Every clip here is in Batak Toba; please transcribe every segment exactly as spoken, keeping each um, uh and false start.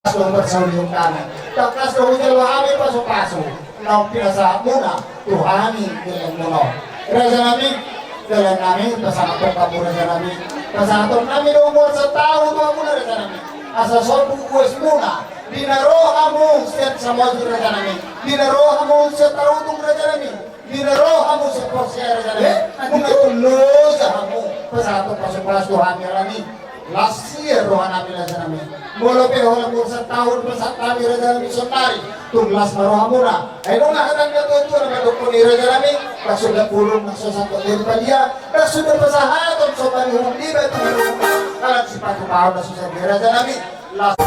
Tangkas do parsaulian hami, tangkas do hujalo hami pasupasu naung pinasahatmuna tu hami di lelengmuna on. Raja nami, dalan nami pasahathon hamu raja nami, pasahaton nami do umur sataon tu hamuna raja nami, asa sombu uasmuna di na ro hamu sian Samosir raja nami, di na ro hamu sian Tarutung raja nami, di na ro hamu sian Porsea raja nami. Molo tung loja hamu, pasahathon pasupasu tu hami alani. Las ia roha nami raja nami. Molo pe holan umur sataon pasahat hami raja nami saonari, tung las ma rohamuna. Ai nunga hata ni natuatua na mandokkon i raja nami, ndang suda pulung, ndang suda sangkot jadi padia, ndang suda pasahaton sombani hundi batu, alai sipatupaon na susa di raja nami. Las.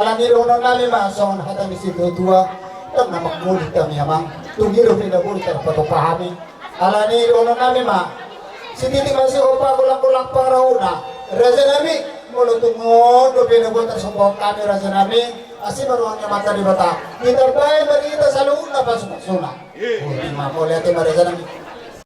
Alani dohonon nami ma songon hata ni situatua, ndang na mangoli hami amang, tung i do pe na boi tarpatupa hami. Alani dohonon nami ma, sititi ma sihompa golanggolang pangarahutna. Raja nami, molo tung on dope na boi tarsombahon hami raja nami, asi ma roha ni Amanta Debata, ditambai ma di hita saluhutna pasupasuna. Boti ma, mauliate ma raja nami.